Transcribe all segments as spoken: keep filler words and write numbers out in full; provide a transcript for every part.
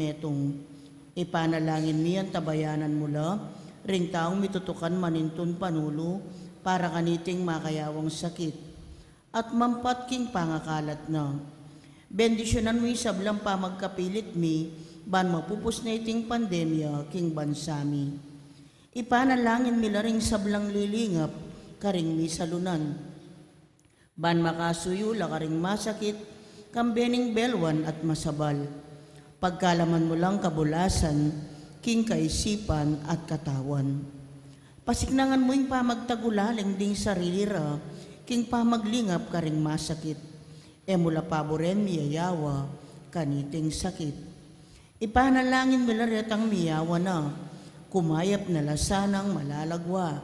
metung. Ipanalangin mi antabayanan mu la ring taung mitutukan manintun panulu para kaniting makayawang sakit at mampat king pangakalat na. Bendisyunan mu ing sablang pamagkapilit mi ban mapupus na iting pandemya king bansa mi. Ipanalangin mi la ring sablang lilingap karing misalunan ban makasuyu la karing masakit, kambe ning belwan at masabal. Pagkalaman mu lang kabulasan king kaisipan at katawan. Pasiknangan mu ing pamagtagulaling ding sarili ra king pamaglingap karing masakit. E mu la paburen miyayawa kaniting sakit. Ipanalangin mi la retang miyawa na, kumayap na la sanang malalagwa.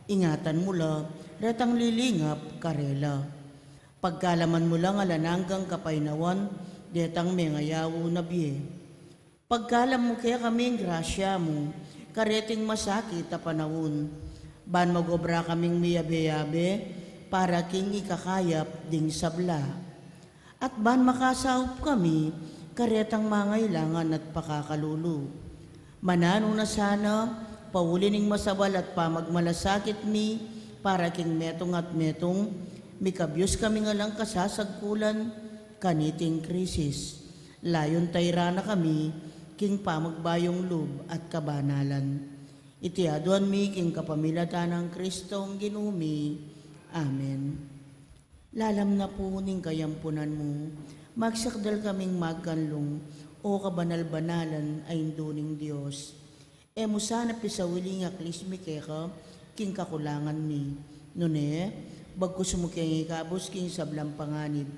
Ingatan mu la retang lilingap karela. Pagkalaman mu lang alang anggang kapaynawan detang mengayaw na bie. Pagkalam mu kekami ing grasya mu kareting masakit a panaun, ban magobra kaming miyabe-yabe para king ikakayap ding sabla. At ban makasaup kami karetang mangailangan at pakakalulu. Mananu na sana, pauli ning masabal at pamagmalasakit mi para king metung at metung, mikabyus kami ngan lang kasasagkulan kaniting krisis. Layun tayra na kami king pamagbayung lub at kabanalan. Iti aduan mi king kapamilatan nang Kristong Ginu mi. Amen. Lalam na pu ning kayampunan mu, magsakdal kaming magkanlung, o kabanal-banalan a Indu ning Dios. E mu sana pisawili ing aklis mi keka king kakulangan mi. Nune, bagkus mu keng ikabus king sablang panganib,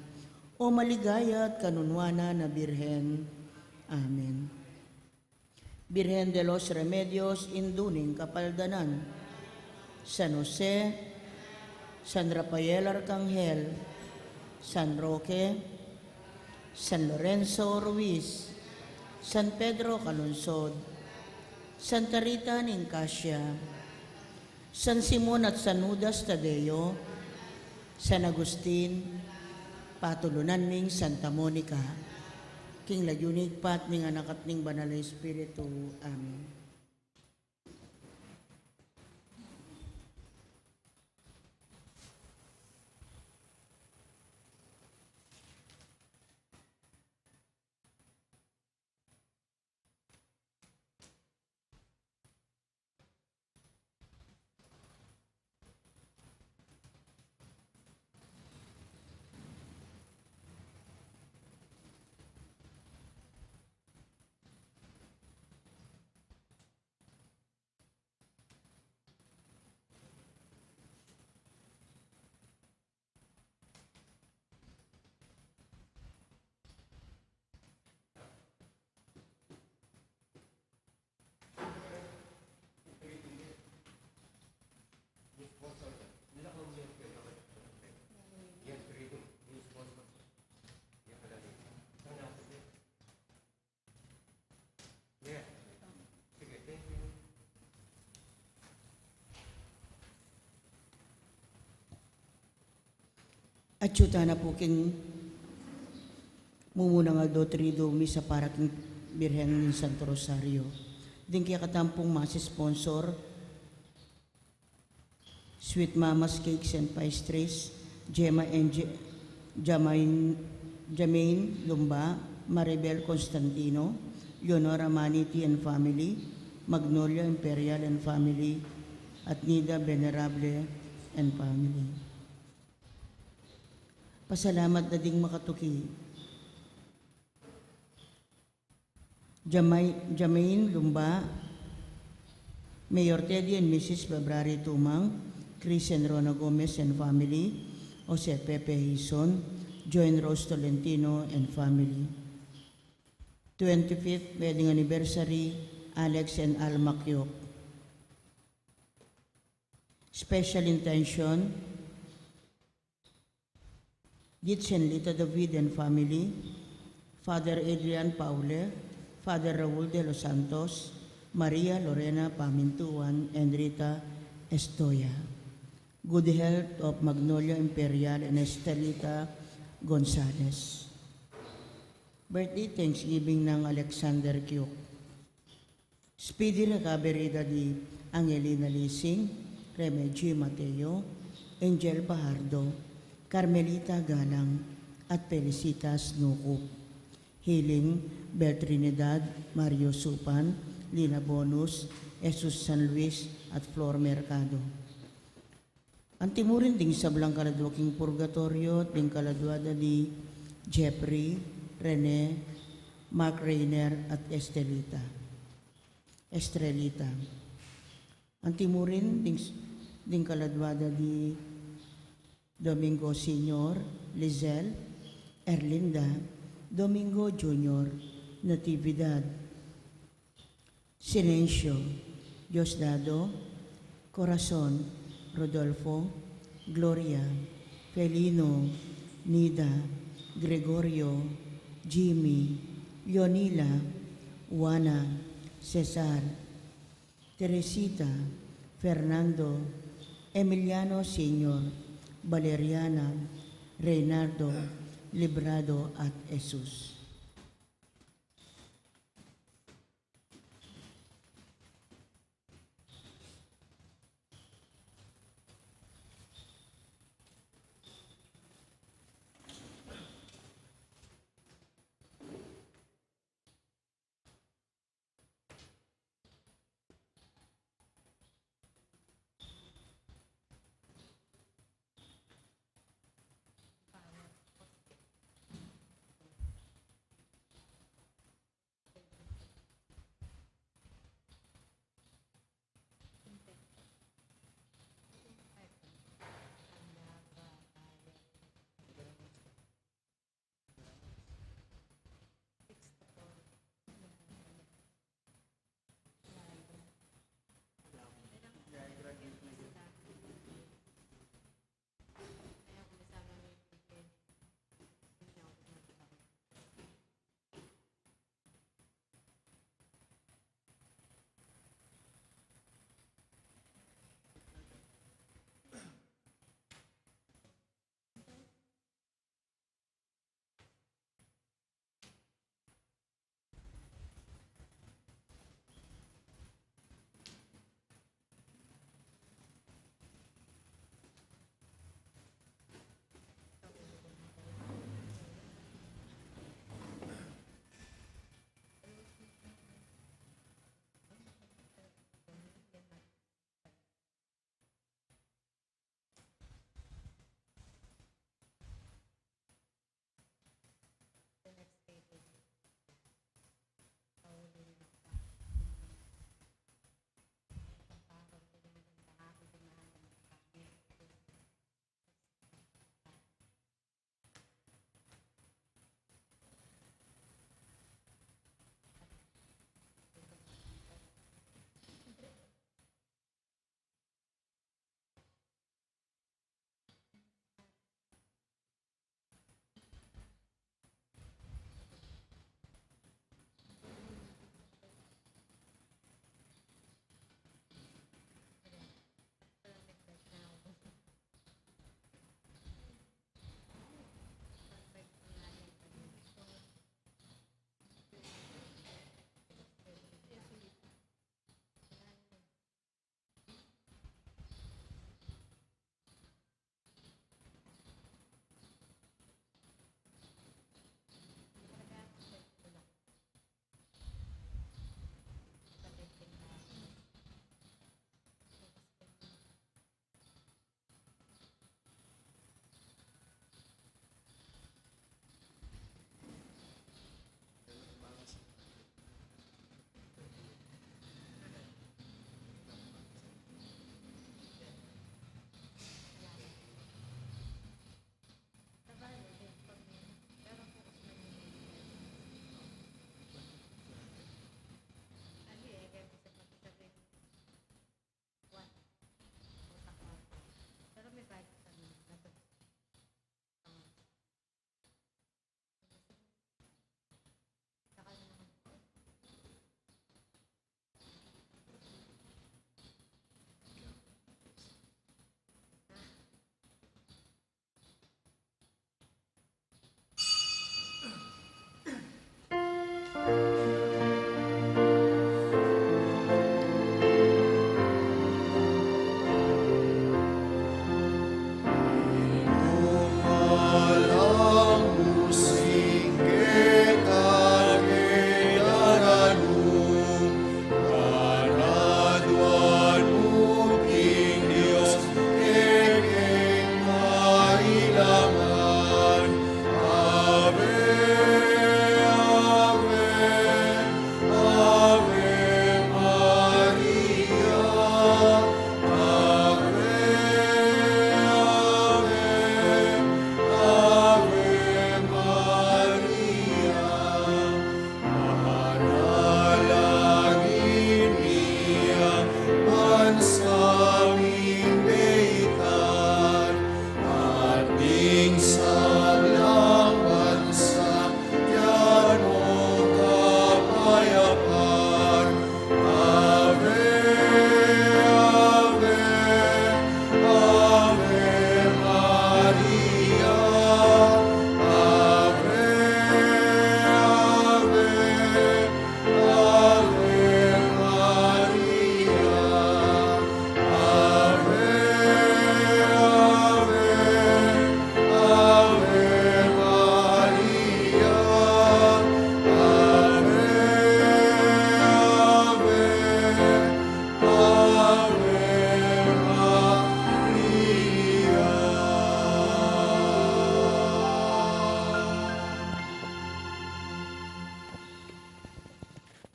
o maligaya at kanunuanan a Birhen. Amen. Birhen de los Remedios, Indu ning Kapaldanan. San Jose, San Rafael Arkanghel, San Roque, San Lorenzo Ruiz, San Pedro Calungsod, Santa Rita ning Cascia, San Simon at San Judas Tadeo, San Agustin, patulunan ming Santa Monica. King lagyu ning Ibpa at ning Anak at ning Banal a Espiritu. Amen. Atyu tana pu king mumunang aldo, Triduum Misa para king Birhen ning Santo Rosario. Ding kekatamung Mass sponsor, Sweet Mama's Cakes and Pastries, Gemma and Je-, Jamain-, Jamaine Lumba, Maribel Constantino, Leonora Maniti and family, Magnolia Imperial and family, at Nida Venerable and family. Pasalamat da ding makatuki. Jamai-, Jamaine Lumba, Mayor Teddy and Missus February Tumang, Chris and Rona Gomez and family, Jose Pepe Hizon, Joy and Rose Tolentino and family. Twenty-fifth wedding anniversary, Alex and Alma Kyok. Special intention, Gitz and Lita David and family, Father Adrian Paule, Father Raul de los Santos, Maria Lorena Pamintuan, and Rita Estoya. Good health of Magnolia Imperial and Estelita Gonzalez. Birthday Thanksgiving nang Alexander Kyuk. Speedy recovery da di Angelina Lising, Remegio Mateo, Angel Bahardo, Carmelita Galang, at Felicitas Nukup. Healing, Bel Trinidad, Mario Supan, Lina Bonus, Jesus San Luis, at Flor Mercado. Anti mu rin ding sablang kaladua king purgatoryo, ding kaladua da di Jeffrey, Rene, Mark Rainer, at Estelita. Estrelita. Anti mu rin ding, ding kaladua da di Domingo Senior, Lizelle, Erlinda, Domingo Junior, Natividad, Silencio, Diosdado, Corazon, Rodolfo, Gloria, Felino, Nida, Gregorio, Jimmy, Leonila, Juana, Cesar, Teresita, Fernando, Emiliano Senior, Valeriana, Reynaldo, Librado, at Jesus.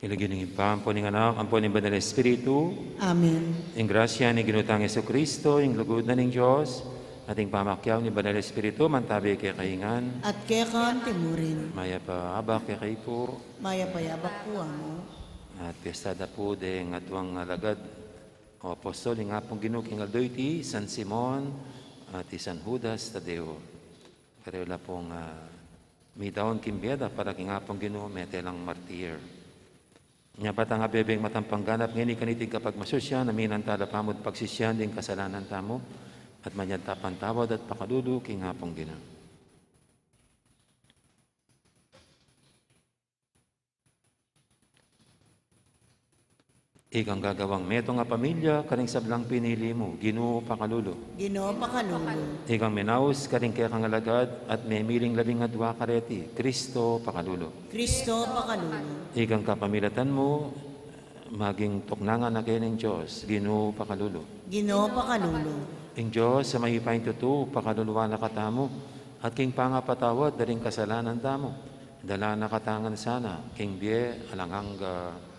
King lagyu ning Ibpa, ampo ning Anak, ampo ning Banal Espiritu. Amen. Ing grasya ning Ginu tang Jesucristo, ing lugud na ning Dios, at ing pamakiabe ning Banal Espiritu, mantabe kekayu ngan. At keka antimurin. Mayap a abak kekayu pu. Mayap a abak pu, Amu. At piyesta da pu deng aduang alagad o apostol ning Apung Ginu king aldo iti, i San Simon at i San Judas Tadeo. Karela pung, ah, midaun king bie da para king Apung Ginu, mete lang martir. Nya pata nga bebeng matampang ganap ngeni kaniting kapagmasusyan, aminan tala pamu at pagsisian ding kasalanan tamu, at manyad ta patawad at pakalulu king Apung Ginu. Ikang gagawang metung a pamilya karing sablang pinili mu, Ginu, pakalulu. Ginu, pakalulu. Ikang minaus karing kekang alagad at memiling labing adua kareti, Kristo, pakalulu. Kristo, pakalulu. Ikang kapamilatan mu, maging tuknangan na keni ning Dios, Ginu, pakalulu. Ginu, pakalulu. Ing Dios a mayupayang tutu, pakaluluan na katamu, at king pangapatawad da ring kasalanan tamu, idala na katamu ngan sana king bie alang angga.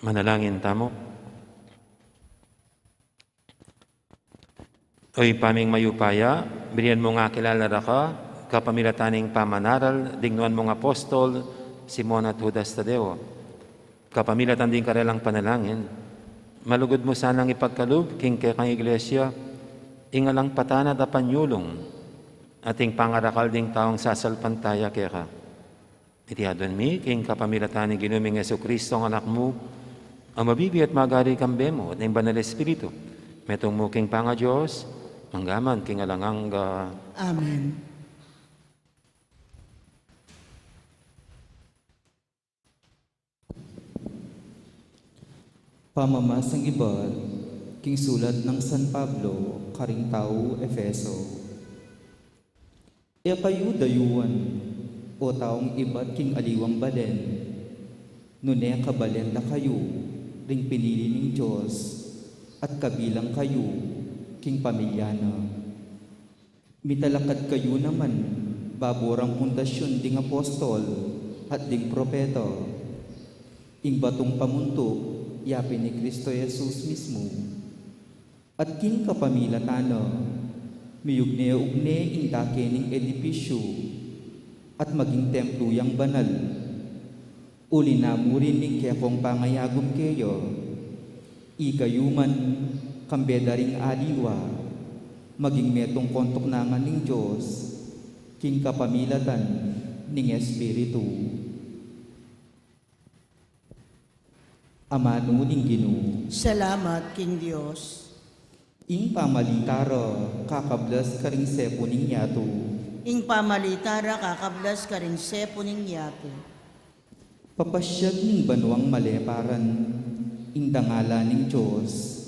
Manalangin tamu. O Ibpa ming mayupaya, binian mung akilala raka kapamilatan ning pamanaral ding nuan mung apostol Simon at Judas Tadeo. Kapamilatan ding karelang panalangin, malugud mu sanang ipagkalub king kekang Iglesia ing alang patanat a panyulung at ing pangarakal ding taung sasalpantaya keka. Iti aduan mi king kapamilatan ning Ginu ming Jesucristo, ing Anak mu, a mabibie at magari kambe mu at ning Banal Espiritu, metung mu king pangaDios, mangga man king alang angga. Amen. Pamamasang ibat king sulat nang San Pablo karing taga Efeso. E kayu dayuan, o taung ibat king aliwang balen, nune kabalen da kayu ring pinili ning Dios, at kabilang kayu king pamilya na. Mitalakad kayu naman babo rang pundasyun ding apostol at ding propeta, ing batung pamuntuk ya pin i Cristo Jesus mismu. At king kapamilatan na, miugne-ugne ing dake ning edipisyu, at maging templo yang banal. Uli na mu rin ning kekong pangayagum keya, ikayu man, kambe da ring aliwa, maging metung kong tuknangan ning Dios, king kapamilatan ning Espiritu. Amanu ning Ginu. Salamat king Dios. Ing pamalita ra kakablas karing sepu ning yatu. Ing pamalita ra kakablas karing sepu ning yatu. Papasyag ning banuang maleparan ing dangalan ning Dios,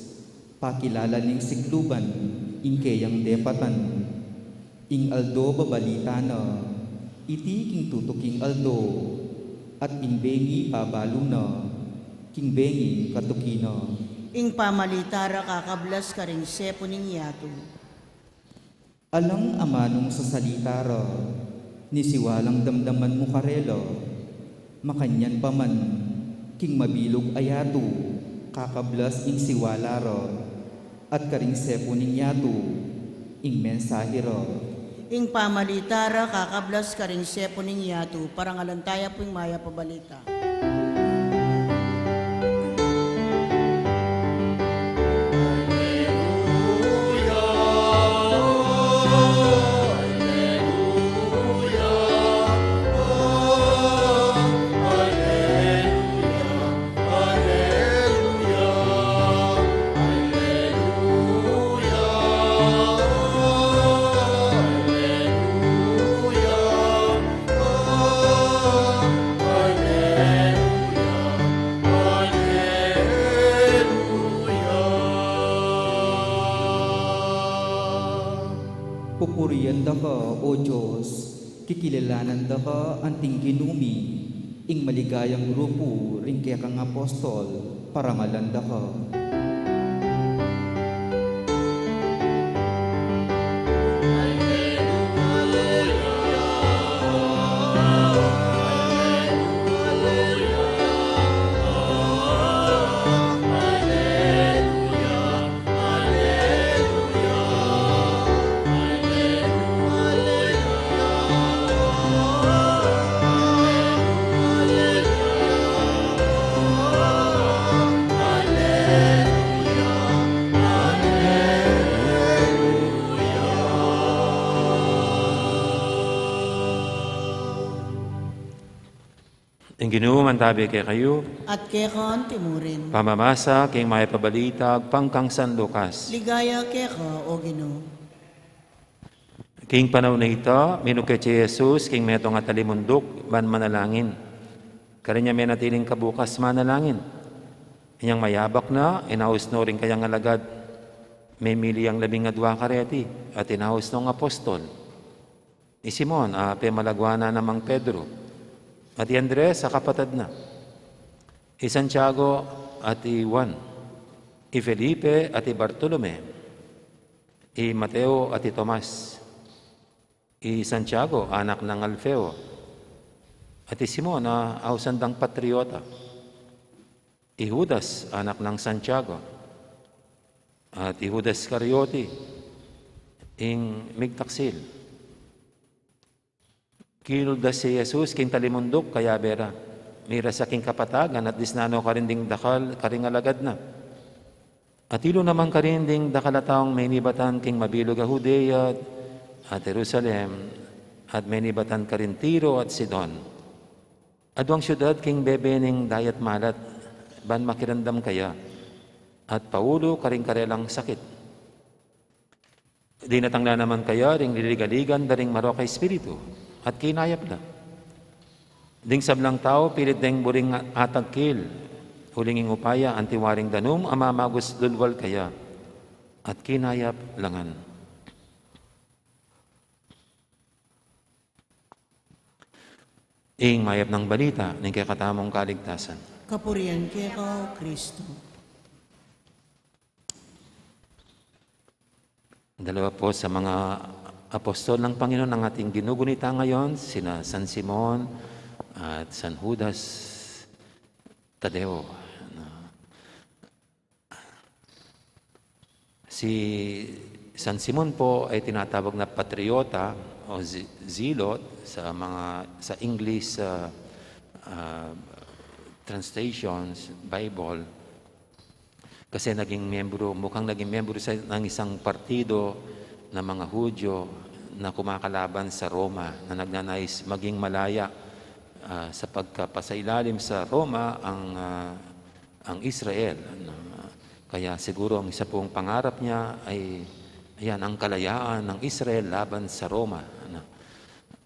pakilala ning sikluban ing keyang depatan. Ing aldo babalita na, iti king tutuking aldo, at ing bengi babalu na, king benging katuki na. Ing pamalita ra kakablas karing sepu ning yatu. Alang amanung sasalita ra, ni siwalang damdaman mu karela, makanyan pa man, king mabilug a yatu, kakablas ing siwala ra, at karing sepu ning yatu, ing mensahe ra. Ing pamalita ra kakablas karing sepu ning yatu, parangalan taya pu ing mayap a balita. Pupurian da ka, O Dios, kikilalanan da ka anting Ginu mi, ing maligayang grupu ring kekang apostol, parangalan da ka. Ing Ginu mantabi kekayu. At keka antimurin. Pamamasa king mayap a balita agpang kang San Lucas. Ligaya keka, O Ginu. King panaun a ita, minuke ci Jesus king metung a talimunduk ban manalangin. Karin ya menatiling kabukas manalangin. Inyang mayabak na, inaus no ring kayang alagad. Memili yang labing adua kareti, at inaus nong apostol. I Simon a pemalagwa na namang Pedro, at i Andres a kapatad na, i Santiago at i Juan, i Felipe at i Bartolome, i Mateo at i Tomas, i Santiago anak nang Alfeo, at i Simon a ausan dang Patriota, i Judas anak nang Santiago, at i Judas Iscariote, ing migtaksil. Kinuldas ya i Jesus king talimunduk, kayabe ra, mirasa king kapatagan, at disnan no karin ding dakal karing alagad na. Atilu naman karin ding dakal a taung menibatan king mabilug a Judea at Jerusalem, at menibatan karin Tiro at Sidon. Aduang siudad king bebe ning dayat malat, ban makiramdam kaya, at paulu karing karelang sakit. Dinatang la naman kaya ring liligaligan da ring marok a espiritu, at kinayap la. Ding sablang tau pilit deng buring atagkil, uling ing upaya anti waring danum a mamagus lulwal kaya, at kinayap la ngan. Ing mayap nang balita ning kekatamung kaligtasan. Kapurian keka, O Kristo. Dalawa po sa mga apostol ng Panginoon ang ating ginugunita ngayon, sina San Simon at San Judas Tadeo. Si San Simon po ay tinatawag na patriota o zi-, zealot sa mga, sa English, ah, ah, translations, Bible, kasi naging miyembro, mukhang naging miyembro siya ng isang partido ng mga Hudyo na kumakalaban sa Roma, na nagnanais maging malaya, ah, sa pagkapasailalim sa Roma ang, ah, ang Israel, ano. Kaya siguro ang isa pong pangarap niya ay, ayan, ang kalayaan ng Israel laban sa Roma, ano.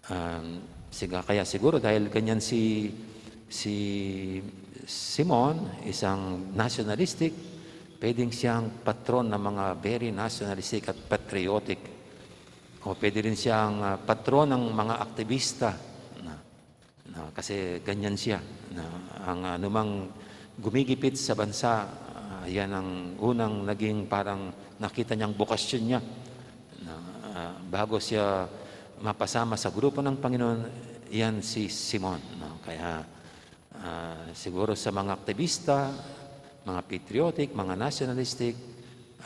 Um, siga-, kaya siguro dahil ganyan si, si Simon, isang nationalistic, pwedeng siyang patron ng mga very nationalistic at patriotic. O pwede rin siyang, ah, patron ng mga aktivista. Na, na, kasi ganyan siya. Na, ang anumang gumigipit sa bansa, ah, yan ang unang naging parang nakita niyang bokasyon niya. Na, ah, bago siya mapasama sa grupo ng Panginoon, yan si Simon, no? Kaya, ah, siguro sa mga aktivista, mga patriotic, mga nationalistic,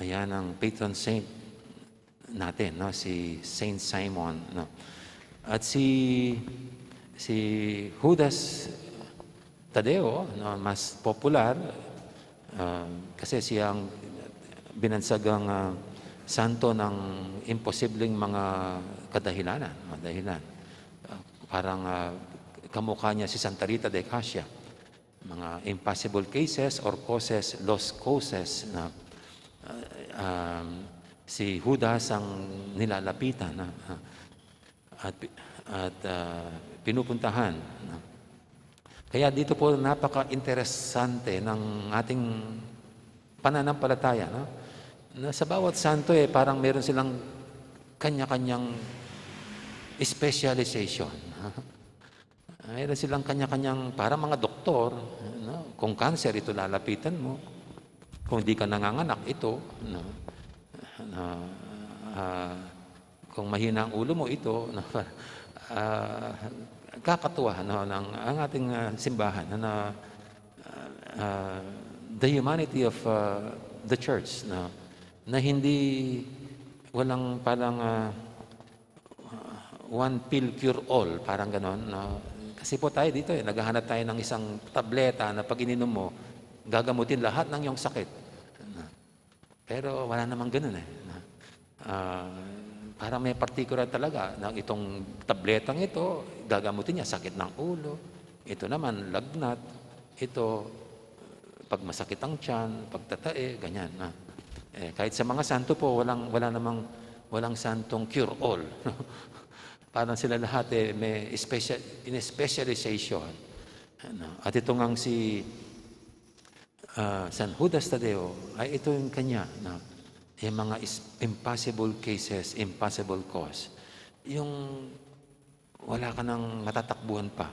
ayan ang patron saint natin, no? Si Saint Simon, no? At si, si Judas Tadeo, no, mas popular, ah, kasi siya ang binansagang, ah, santo ng imposibleng mga kadahilanan, mga dahilan. Ah, parang, ah, kamukha niya si Santa Rita de Casia, mga impossible cases or causes, lost causes na, ah, um, si Judas ang nilalapitan, na, ah, at pi-, at, ah, pinupuntahan, no? Kaya dito po napaka-interesante ng ating pananampalataya, no? Na sa bawat santo, eh, parang meron silang kanya-kanyang specialization, no? Meron silang kanya-kanyang, parang mga doktor, no? Kung cancer, ito lalapitan mo. Kung di ka nanganganak, ito, no? Na, ah, kung mahina ang ulo mo, ito, no? Ah, kakatuwa, no, ng, ang ating, ah, simbahan, no, na, ah, the humanity of, ah, the church, no, na hindi, walang parang, ah, one pill cure all, parang ganon, no? Kasi po tayo dito, eh, naghahanap tayo ng isang tableta na pag ininom mo, gagamutin lahat ng iyong sakit. Pero wala namang ganun, eh, no? Ah, parang may particular talaga na itong tabletang ito, gagamutin niya sakit ng ulo, ito naman lagnat, ito pag masakit ang tiyan, pagtatae, ganyan, no? Eh, kahit sa mga santo po, walang, wala namang, walang santong cure all, no? Parang sila lahat, eh, may special, in specialization, ano? At ito ngang si, ah, San Judas Tadeo, ay ito yung kanya, no? Yung mga is-, impossible cases, impossible cause. Yung wala ka nang matatakbuhan pa,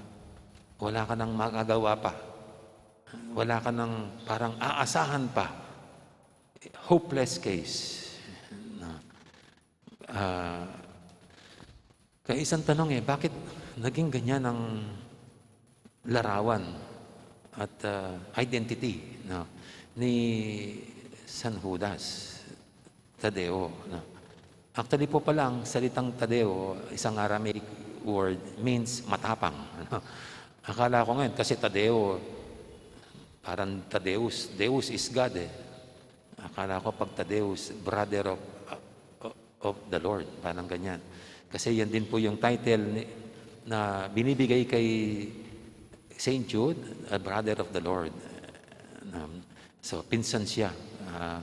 wala ka nang magagawa pa, wala ka nang parang aasahan pa, hopeless case, no? Ah, kaya isang tanong, eh, bakit naging ganyan ang larawan at, ah, identity, no, ni San Judas Tadeo, no? Actually po pala, ang salitang Tadeo, isang Aramaic word, means matapang, no? Akala ko ngayon, kasi Tadeo, parang Tadeus, Deus is God, eh. Akala ko pag Tadeus, brother of, of the Lord, parang ganyan. Kasi yan din po yung title ni, na binibigay kay Saint Jude, a brother of the Lord. Um, so, pinsan siya. Ah,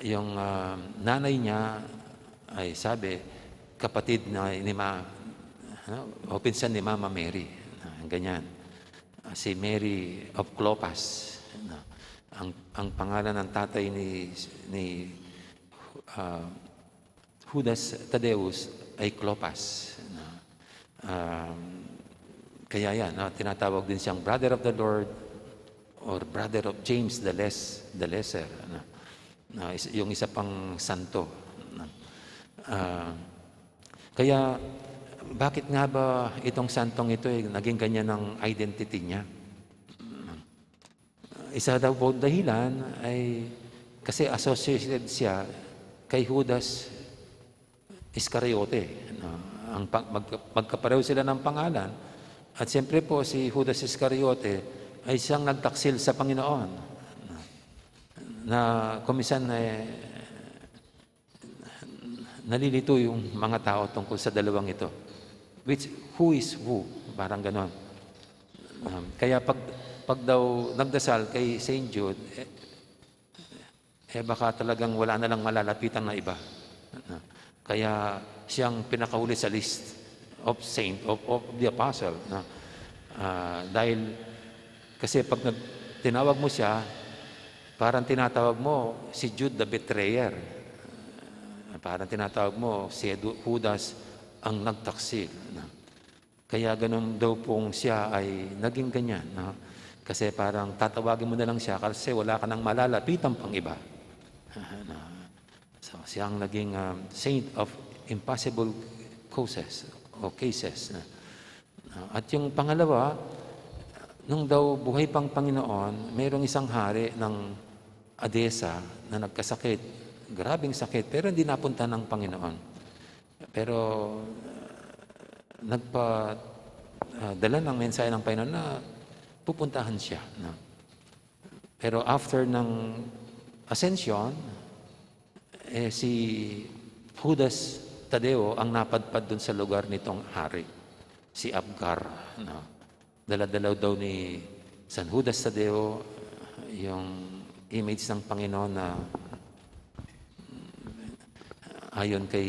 yung, ah, nanay niya ay sabi, kapatid na ni Ma-, ano, o pinsan ni Mama Mary. Ah, ganyan. Ah, si Mary of Clopas. Ano, ang, ang pangalan ng tatay ni, ni, ah, Judas Tadeus ay Clopas, no? Um, kaya yan, no? Tinatawag din siyang brother of the Lord or brother of James the Less, the Lesser, no? Na is-, yung isa pang santo, no? Ah, kaya, bakit nga ba itong santong ito, eh, naging ganyan ang identity niya? Isa daw po dahilan ay kasi associated siya kay Judas Iscariote, no? Ang pa-, mag-, magkapareho sila ng pangalan. At siyempre po, si Judas Iscariote, ay siyang nagtaksil sa Panginoon. Na kumisan, eh, nalilito yung mga tao tungkol sa dalawang ito. Which, who is who? Parang ganon. Um, kaya pag, pag daw nagdasal kay Saint Jude, eh, eh, baka talagang wala na lang malalapitan na iba. Kaya siyang pinakahuli sa list of saint, of, of the apostle. Na, ah, dahil kasi pag nag-, tinawag mo siya, parang tinatawag mo si Jude the betrayer. Parang tinatawag mo si Edu-, Judas ang nagtaksil. Na, kaya ganun daw pong siya ay naging ganyan, no? Kasi parang tatawagin mo na lang siya kasi wala ka nang malalapitan pang iba. Na, so, siya ang naging, um, saint of impossible causes o cases. Na, at yung pangalawa, nung daw buhay pang Panginoon, mayroong isang hari ng Edesa na nagkasakit, grabing sakit, pero hindi napunta ng Panginoon. Pero, ah, nagpa-, ah, dala ng mensahe ng Panginoon na pupuntahan siya, no? Pero after ng Ascension, eh, si Judas Tadeo ang napadpad dun sa lugar nitong hari, si Abgar, no? Dala-dala daw ni San Judas Tadeo yung image ng Panginoon na, ayon kay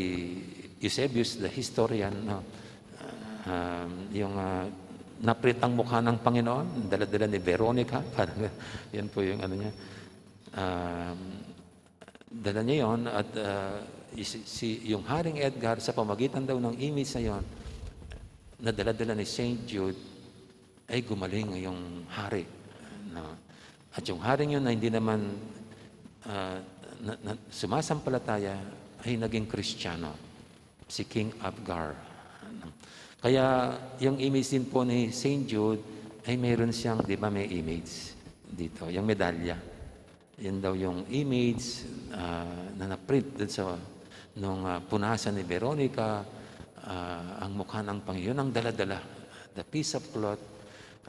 Eusebius, the historian, no? Um, yung, ah, napritang mukha ng Panginoon, dala-dala ni Veronica, parang yan po yung ano niya. Um, dala niya yon at, ah, si, si, yung Haring Edgar, sa pamagitan daw ng image na yon, na dala-dala ni Saint Jude, ay gumaling yung hari. No? At yung haring yun na hindi naman, ah, na, na, sumasampalataya, ay naging Kristiyano, si King Abgar. No? Kaya yung image din po ni Saint Jude, ay meron siyang, di ba, may image dito, yung medalya. Yan daw yung image, ah, na na-print dun sa, nung, ah, punasan ni Veronica, ah, ang mukha ng Panginoon, ang dala-dala, the piece of cloth,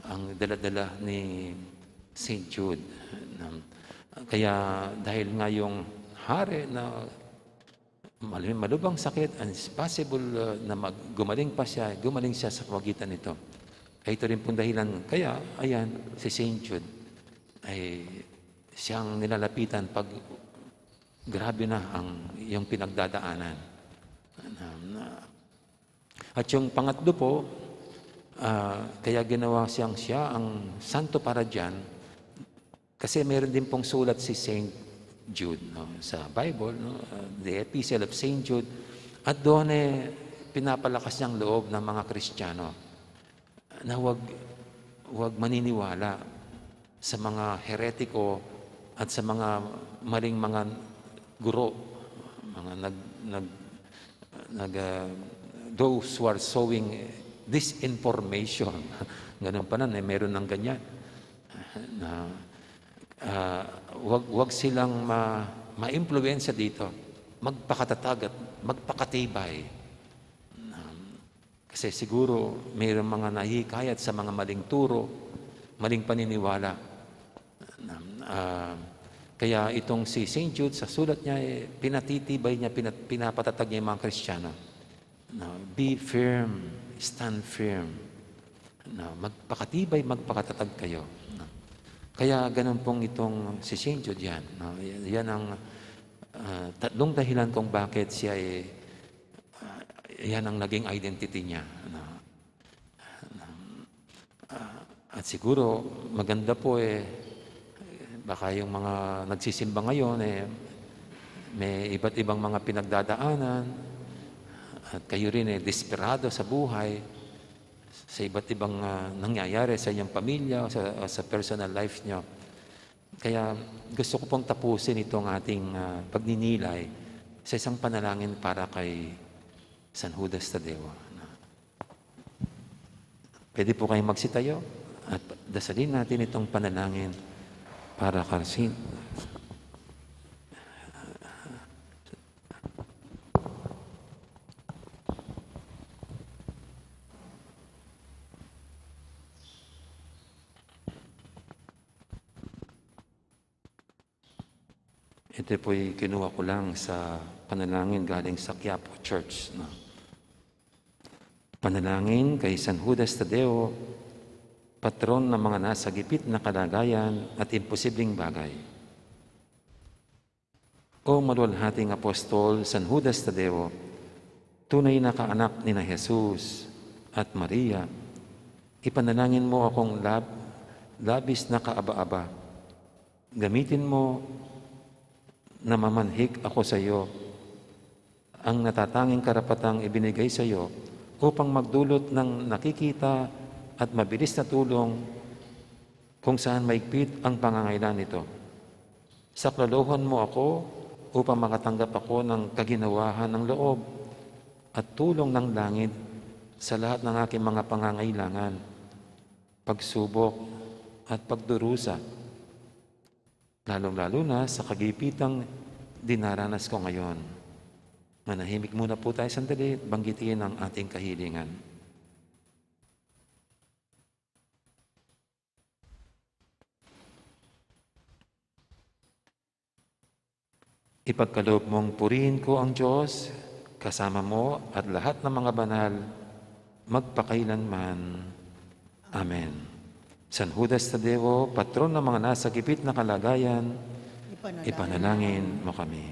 ang dala-dala ni Saint Jude. Na, kaya dahil nga yung hari na mal-, malubhang sakit, and it's possible, uh, na mag-, gumaling pa siya, gumaling siya sa pamagitan nito. Kaya ito rin pong dahilan, kaya, ayan, si Saint Jude ay siyang nilalapitan pag grabe na ang iyong pinagdadaanan. Na, na, at yung pangatlo po, ah, kaya ginawa siyang siya ang santo para diyan, kasi meron din pong sulat si Saint Jude, no, sa Bible, no, ah, the Epistle of Saint Jude. At doon, eh, pinapalakas niyang loob ng mga Kristiyano na wag, wag maniniwala sa mga heretiko at sa mga maling mga guro, mga nag-, nag-, nag-, ah, those who are sowing disinformation. Ganun pa nun, eh, meron ng ganyan. Na, ah, wag, wag silang ma-, maimpluwensya dito. Magpakatatag at magpakatibay. Um, kasi siguro mayroong mga nahihikayat sa mga maling turo, maling paniniwala. Um, ah, kaya itong si Saint Jude, sa sulat niya, eh, pinatitibay niya, pinat-, pinapatatag niya yung mga Kristiyano. No, be firm, stand firm. No, magpakatibay, magpakatatag kayo. No? Kaya ganun pong itong si Saint Jude yan. No? Y-, yan ang, ah, tatlong dahilan kung bakit siya, eh, ah, yan ang naging identity niya. No? Ah, at siguro, maganda po, eh, baka yung mga nagsisimba ngayon, eh, may iba't ibang mga pinagdadaanan, at kayo rin, eh, desperado sa buhay, sa iba't ibang, ah, nangyayari sa inyong pamilya, sa, sa personal life nyo. Kaya gusto ko pong tapusin itong ating, ah, pagninilay sa isang panalangin para kay San Judas Tadeo. Pwede po kayong magsitayo at dasalin natin itong panalangin para kay Saint. Ito po'y kinuha ko lang sa panalangin galing sa Quiapo Church, no? Panalangin kay San Judas Tadeo, patron ng mga nasa gipit na kalagayan at imposibleng bagay. O maluwalhating apostol San Judas Tadeo, tunay na kaanak ni na Jesus at Maria, ipanalangin mo akong lab-, labis na kaaba-aba. Gamitin mo na mamanhik ako sa iyo, ang natatanging karapatang ibinigay sa iyo upang magdulot ng nakikita at mabilis na tulong kung saan maigpit ang pangangailangan nito. Saklolohan mo ako upang makatanggap ako ng kaginawahan ng loob at tulong ng langit sa lahat ng aking mga pangangailangan, pagsubok, at pagdurusa, lalong-lalo na sa kagipitang dinaranas ko ngayon. Manahimik muna po tayo sandali at banggitin ang ating kahilingan. Ipagkaloob mong purihin ko ang Diyos, kasama mo at lahat ng mga banal, magpakailanman. Amen. San Judas Tadeo, patron ng mga nasa gipit na kalagayan, ipanalangin ipanalangin mo kami.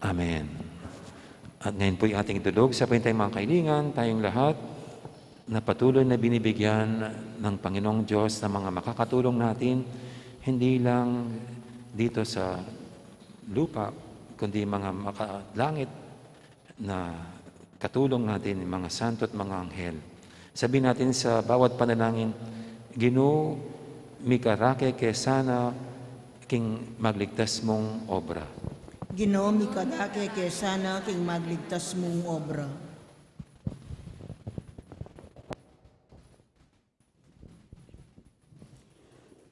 Amen. At ngayon po'y ating idulog sa pahintay mga kahilingan, tayong lahat na patuloy na binibigyan ng Panginoong Diyos ng mga makakatulong natin, hindi lang dito sa lupa, kundi mga makalangit na katulong natin, mga santo at mga anghel. Sabihin natin sa bawat panalangin, "Ginu, mikarake ke sana king magligtas mong obra." Ginu, mikarake ke sana king magligtas mong obra.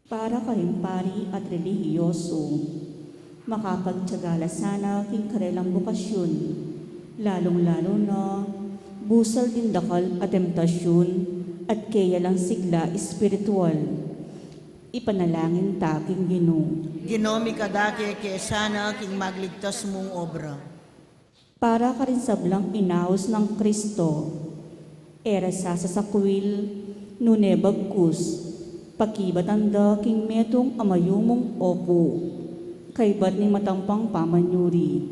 Para karing pari at relihiyoso, makapagtiyaga la sana king karelang bokasyun, lalung-lalu na busal ding dakal a temptasyun at keya lang sigla espiritual. Ipanalangin ta king Ginu. Ginu, mikadake ke sana king magligtas mung obra. Para karing sablang inaus nang Kristo, e ra sasasakwil, nune bagkus pakibatan da king metung a mayumung opu, kaybat ning matampang pamanyuri.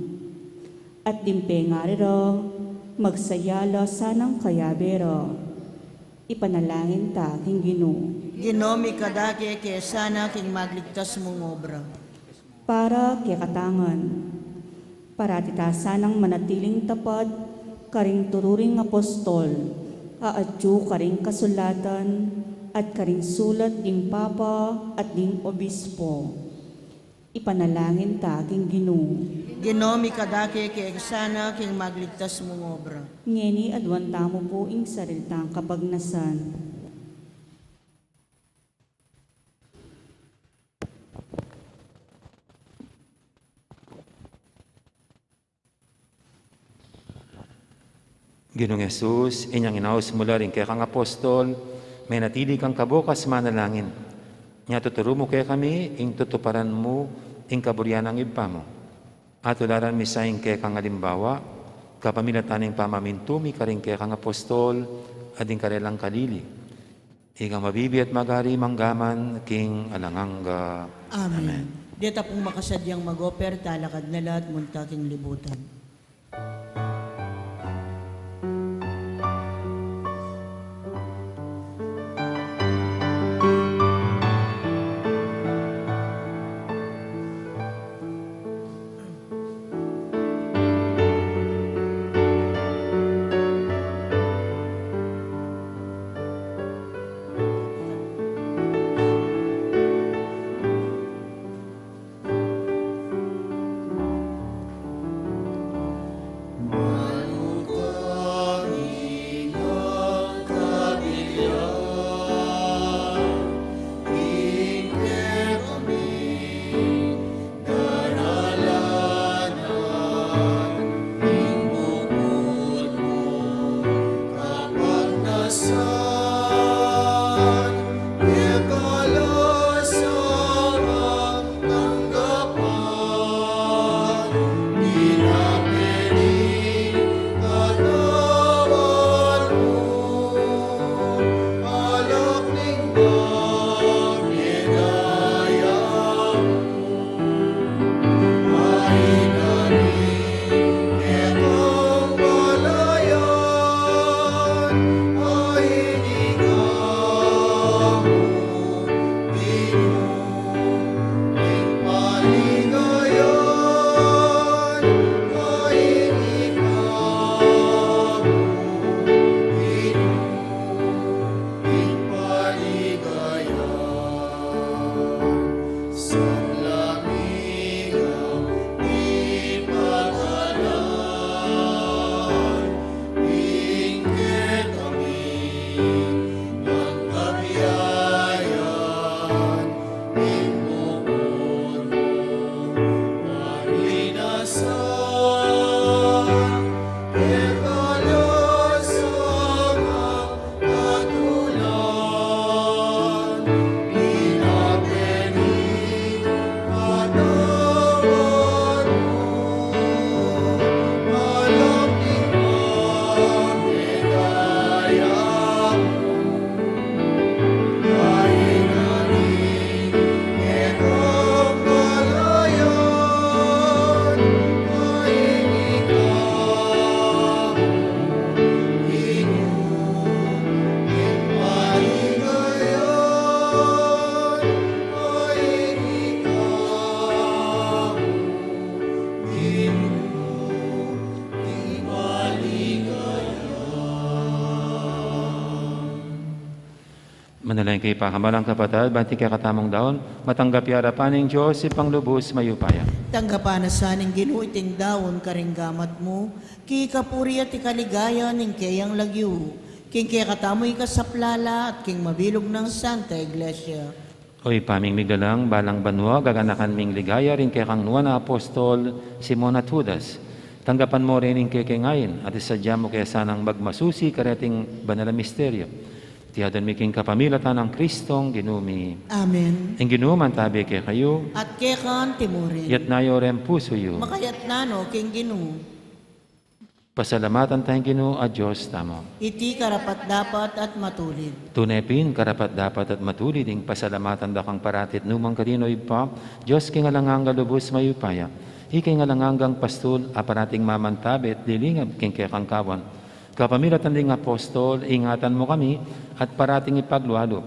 At ding pengari ra, magsaya la sanang kayabe ra. Ipanalangin ta king Ginu. Ginu, mikadake ke sana king magligtas mung obra. Para kekatang ngan, parati ta sanang manatiling tapat karing turu ring apostol a atyu karing kasulatan at karing sulat ding papa at ding obispo. Ipanalangin ta king Ginu. Ginu, mikadake ke sana king magligtas mung obra. Ngeni aduan tamu pu ing sarili tang kapagnasan. Ginung Jesus, inyang inaus mu la ring kekang apostol, menatili kang kabukas manalangin. Nya tuturu mu kekami ing tutuparan mu ing kaburian nang Ibpa mu. Atularan mi sa ing kekang alimbawa, kapamilatan ning pamamintu mi karing kekang apostol, at ding karelang kalili. Ikang mabibie at magari mangga man king alang angga. Amen. Amen. Deta pung makasadyang mag-offer, talakad na la at munta king libutan. Kaya pa, kamabalalang kapatad, ban iting kekatamung daun matanggap ya arapan ning Dios Ibpang lubus mayupaya. Tanggapan na sa ning Ginu iting daun karing gamat mu, king kapurian at king kaligayan ning keyang lagyu, king kekatamung ikasaplala at king mabilug nang Santa Iglesia. O Ibpa ming migalang, balang banua gaganakan ming ligaya ring kekang nuan a apostol Simon at Judas. Tanggapan mu rin ing kekeng ain, at isadia mu ke sanang magmasusi kareting banal a misteryo. Iti adwan mi king kapamilatan nang Kristong Ginu mi. Amen. Ing Ginu mantabi kekayu. At keka mu rin. Itas yu ring pusu yu. Makatas no king Ginu. Pasalamatan taya ing Ginu a Dios tamu. Iti karapat-dapat at matulid. Tune pin karapat-dapat at matulid ing pasalamatan da kang parati at nukarin man, O Ibpa, Dios king alang angga lubus mayupaya. Ika ing alang anggang pastul a parating mamantabi at lilingap king kekang kawan. Kapamilatan ding apostol, ingatan mu kami at parating ipaglualu.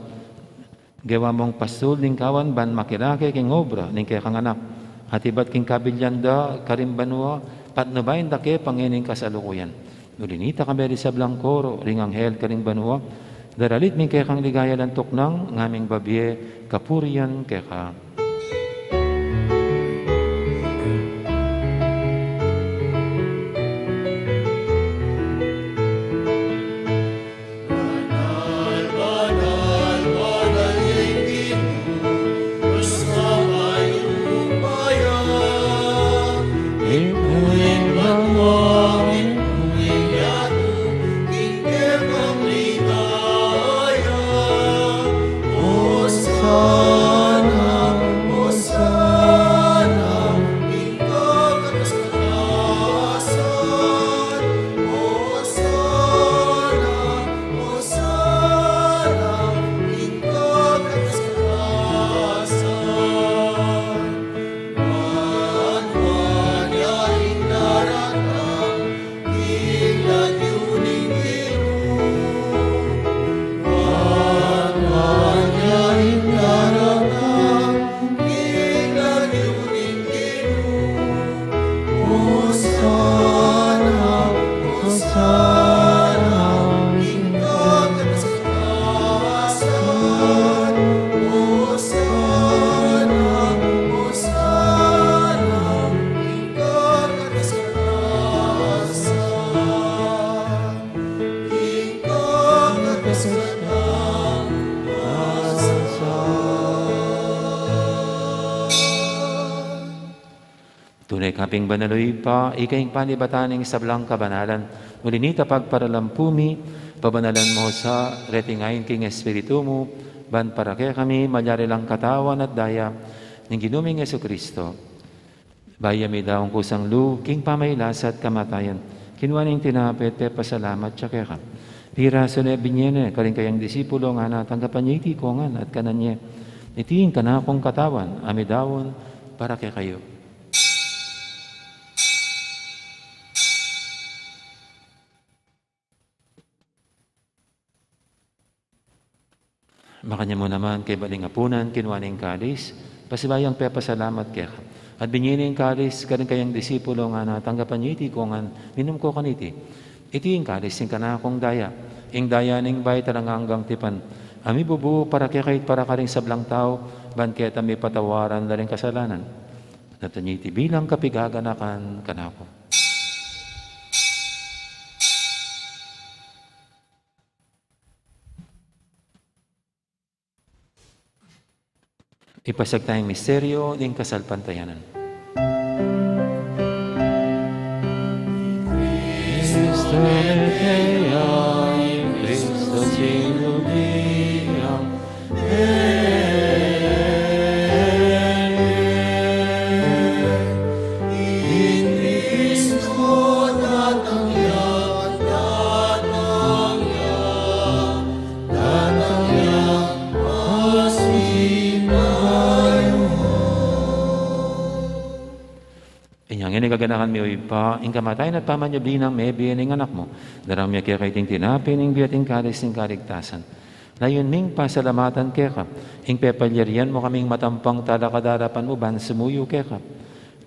Gewa mung pastul ning kawan ban makilake king obra ning kekang Anak. At ibat king kabilyan da karing banua, patnubayan da ke pa ngening kasalukuyan. Uli nita, kayabe ring sablang koro ring anghel karing banua, daralit mi ing kekang ligaya at tuknang ngaming babie kapurian keka. Tune ka pin banal, O Ibpa, ika ing panibatan ning sablang kabanalan. Uli nita, pagparalampu mi, pabanalan mu sa reting ain king Espiritu mu, ban para kekami malyari lang katawan at daya ning Ginu ming Jesucristo. Bayu ya midaun kusang lub king pamagkasakit at kamatayan, kinua ne ing tinape at pepasalamat ya keka. Pirasu ne, binie ne karing kayang disipulo, ngana, tanggapan ye iti kongan at kanan ye. Iti ing kanakung katawan a midaun para kekayu. Makanyan mu naman kaybat ning apunan, kinua ne ing kalis, pasibayu yang pepasalamat keka. At binie ne ing kalis karing kayang disipulo, ngana, tanggapan ye iti kongan, minum ko kaniti. Iti ing kalis ning kanakung daya, ing daya ning bayu at alang anggang tipan, a mibubu para kekayu at para karing sablang tau, ban keta mipatawaran la ring kasalanan. Daptan ye iti bilang kapaganakan kanaku. Ipasiag taya ing misteryo ning kasalpantayanan. Cristo mete ya, Cristo sinubi ya, Inya ngeni gaganakan mi, O Ibpa, ing kamatayan at pamanyubli nang mebie ning Anak mu. Daraun mi keka iting tinape ning bie at ing kalis ning kaligtasan. Layun ming pasalamatan keka ing pepalyarian mu kaming matampang talakad king arapan mu ban sumuyu keka.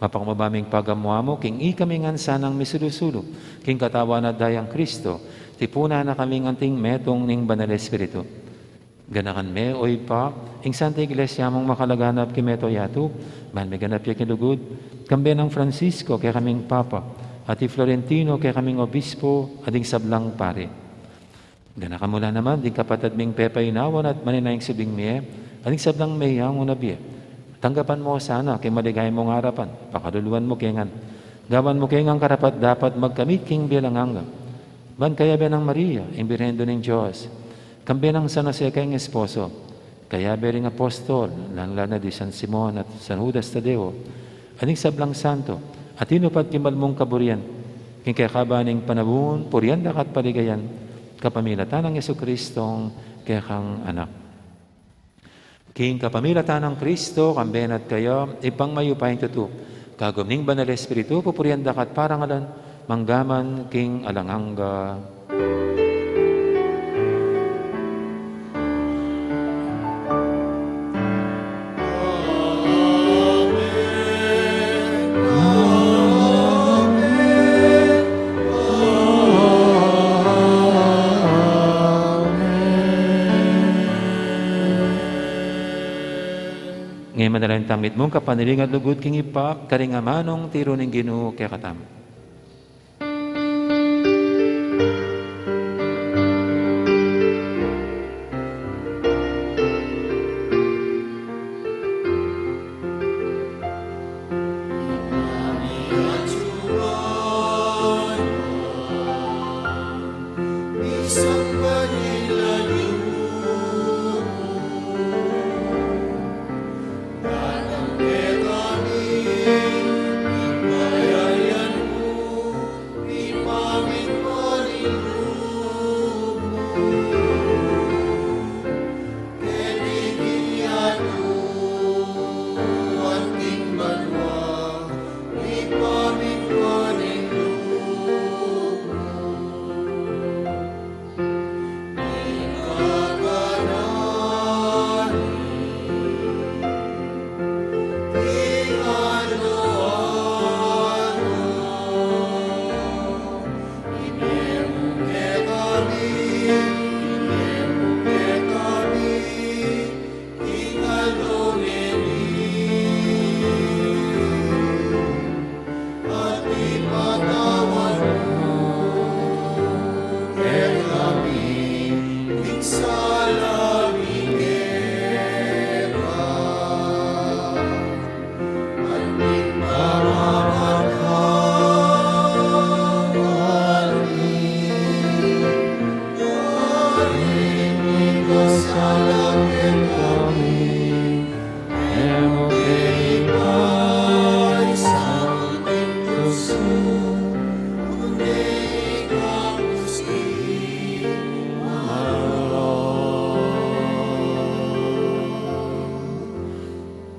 Mapakumbaba ming pagamu-amu king ikami ngan sanang misulu-sulu king katawan at dayang Cristo, tipunan na kaming anting metung ning Banal Espiritu. Ganakan me, o Ibpa, ing Santa Iglesia mung makalaganap king mabilug a yatu, ban miganap ya king lugud, kambe nang Francisco, kekaming Papa, at i Florentino, kekaming Obispo, at ding sablang pari. Ganakan mu la naman ding kapatad ming pepainawan at manenaya king subling mie, at ding sablang meyangu na bie. Tanggapan mu sana king maligaya mung arapan, pakaluluan mu ke ngan. Gawan mu ke ngan karapat-dapat magkamit king bie alang angga. Ban kayabe nang Maria, ing Birhen Indu ning Dios, kambe nang San Jose kayang esposo, kayabe ring apostol, lalung-lalu na di San Simon at San Judas Tadeo, at ding sablang santo, a tinupad king mal mung kaburian, king kekaba ning panaun, purian da ka at paligayan, kapamilatan nang Jesucristong kekang Anak. King kapamilatan nang Kristo, kambe na at kaya, Ibpang mayupayang tutu, kagum ning Banal a Espiritu, pupurian da ka at parangalan, mangga man king alang angga. Ngeni manalangin tamu mitmung kapanaligan at lugud king Ibpa, karing amanung tiru ning Ginu kekatamu.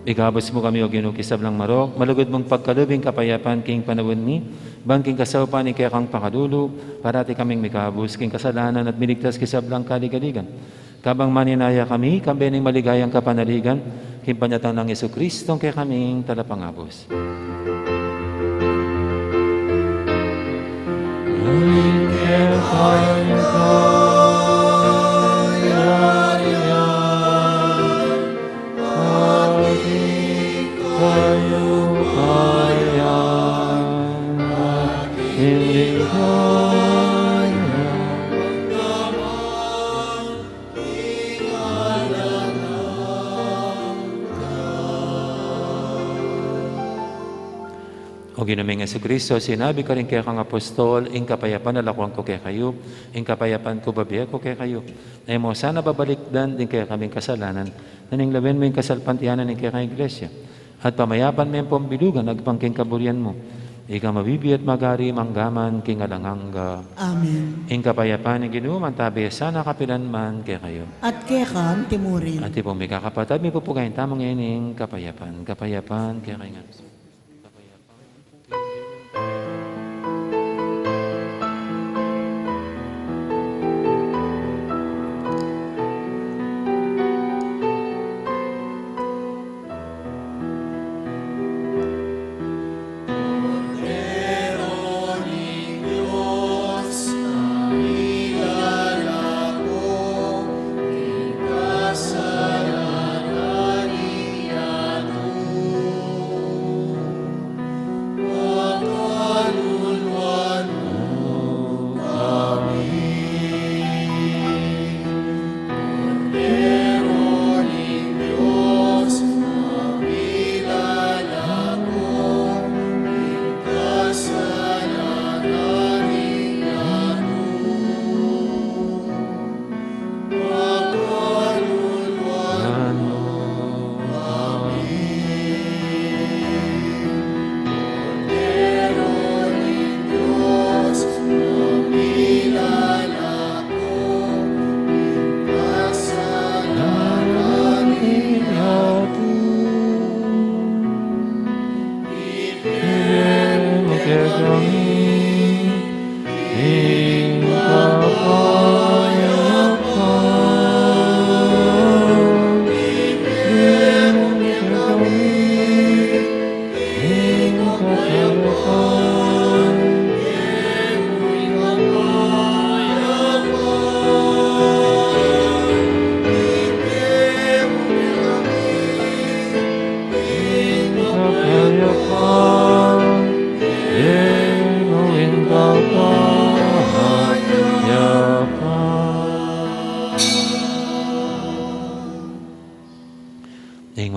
Ikabus mu kami, O Ginu, king sablang marok, malugud mung pagkalub ing kapayapan king panaun mi, ban king kasaupan ning kekang pakalulu, parati kaming mikabus king kasalanan at miligtas king sablang kaligaligan. Kabang manenaya kami, kambe ning maligayang kapanaligan, king panyatang nang Jesucristong kekaming Talapangabus. Uling keka ing kayarian, at ing kayupayan, at ing ligaya. O Ginu ming Jesucristo, sinabi mu karing kekang apostol, ing kapayapan lakuan ku kekayu, ing kapayapan ku bibie ku kekayu. E mu sana babalikdan ding kekaming kasalanan, nune lawen mu ing kasalpantayanan ning kekang Iglesia. At pamayapan me ampong bilugan agpang king kaburian mu. Ika mabibie at magari mangga man king alang angga. Amen. Ing kapayapan ning Ginu mantabe sana kapilan man kekayu. At keka mu rin. At ipung mikakapatad, mipupugayan tamu ngening kapayapan. Kapayapan kekayu ngan.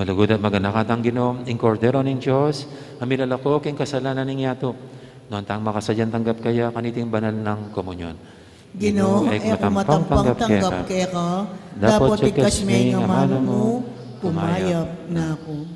Lugud at maganakatang Ginu, ing Kordero ning Dios, a milalako king kasalanan ning yatu. Nuan tang makasadyang tanggap kaya kaniting banal nang komunyon. Ginu, e ku matampang tanggap keka, dapot tigkas me ing amanu mu, kumayap na ku.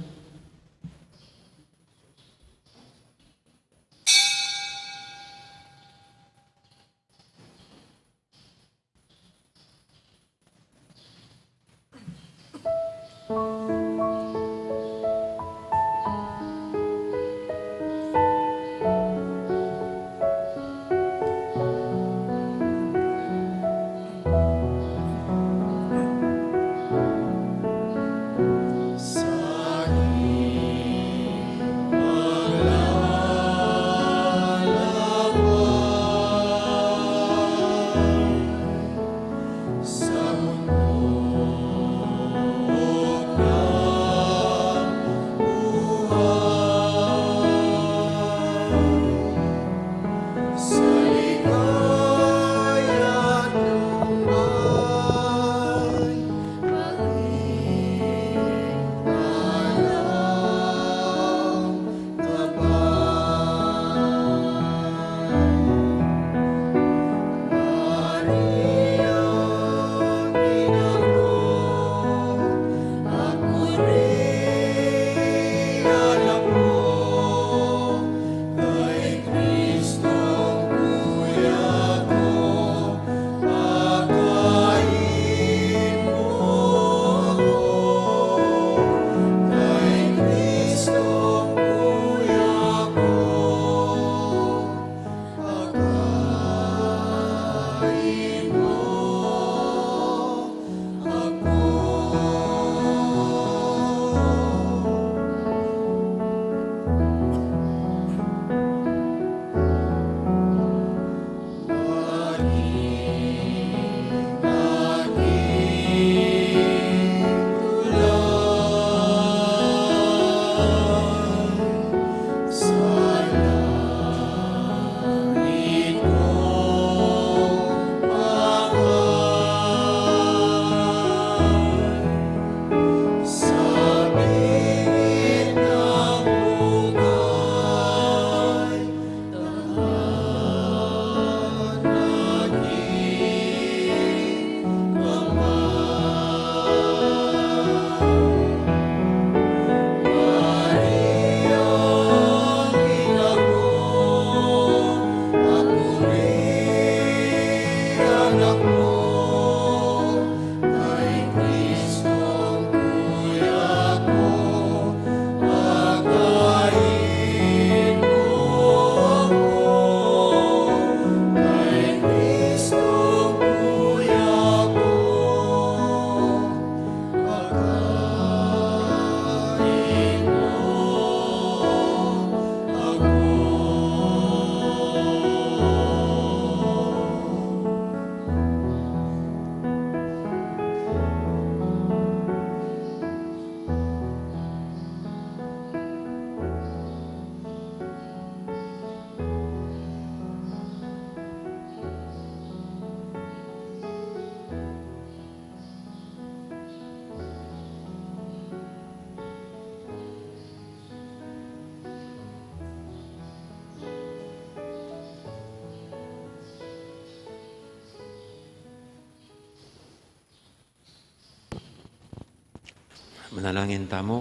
Manalangin tamu.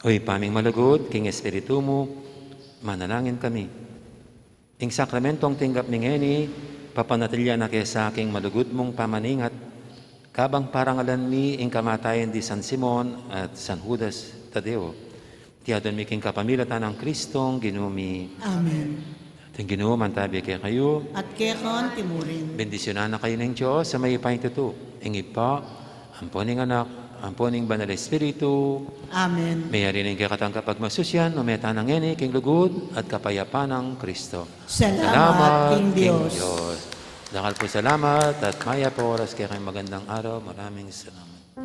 O Ibpa ming malugud, king Espiritu mu, manalangin kami. Ing sakramentong tinggap mi ngeni, papanatilian na kesa king malugud mung pamaningat, kabang parangalan mi ing kamatayan di San Simon at San Judas Tadeo. Iti adwan mi king kapamilatan nang Kristong Ginu mi. Amen. Ing Ginu mantabi kekayu. At keka antimurin. Bendisyunan na kayu ning Dios a mayupaya king tutu, ing Ibpa, ampo ning Anak, ampo ning Banal Espiritu. Amen. Meyari na ing kekatang kapagmasusian, ume tana ngeni king lugud at kapayapan nang Kristo. Salamat king Dios. Dakal pung salamat at mayap a oras kekayung magandang araw. Maraming salamat.